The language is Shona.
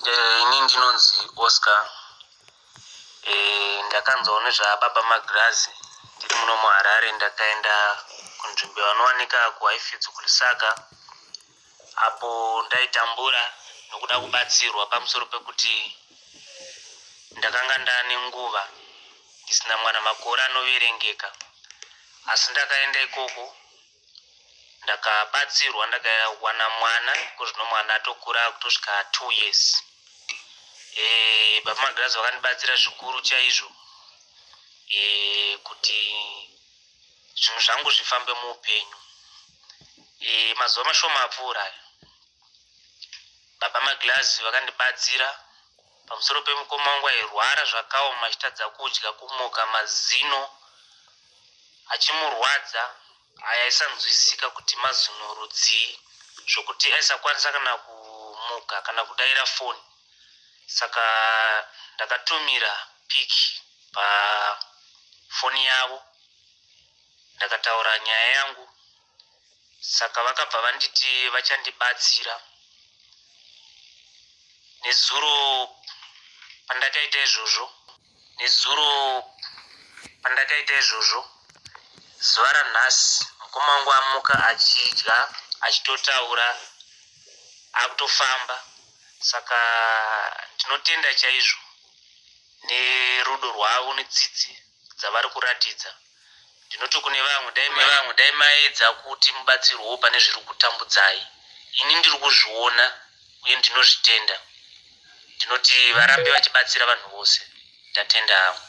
Ini ndinonzi Oscar. Ndakanzwawo nezvababa Magirazi ndiri muno muHarare. Ndakaenda kunzvimbo yavanowanika kuHighfields kuLusaka apo ndaitambura nokuda kubatsirwa pamusoro pekuti ndakanga ndane nguva ndisina mwana, makore anoverengeka. Asi ndakaenda ikoko ndakabatsirwa, ndakawana mwana. Iko zvino mwana atokura, akutosvika 2 years. Baba Magirazi vakandibatsira zvikuru chaizvo kuti zvinhu zvangu zvifambe muupenyu. Mazuva mashoma apfuura aya, baba Magirazi vakandibatsira pamusoro pemukoma wangu airwara zvakaoma, achitadza kudya, kumuka, mazino achimurwadza aya aisanzwisika kuti mazino rudzii, zvokuti aisakwanisa kana kumuka kana kudaira foni. Saka ndakatumira pic pafoni yavo, ndakataura nyaya yangu. Saka vakabva vanditi vachandibatsira. Nezuro pandakaita izvozvo, nezuro pandakaita izvozvo, zuva ranhasi mukoma wangu amuka achidya, achitotaura, akutofamba. Saka ndinotenda chaizvo nerudo rwavo netsitsi dzavari kuratidza. Ndinoti kune vamwe, dai vamwe dai maedza kuti mubatsirwewo pane zviri kutambudzai. Ini ndiri kuzviona uye ndinozvitenda. Ndinoti varambe vachibatsira vanhu vose. Ndatenda hangu.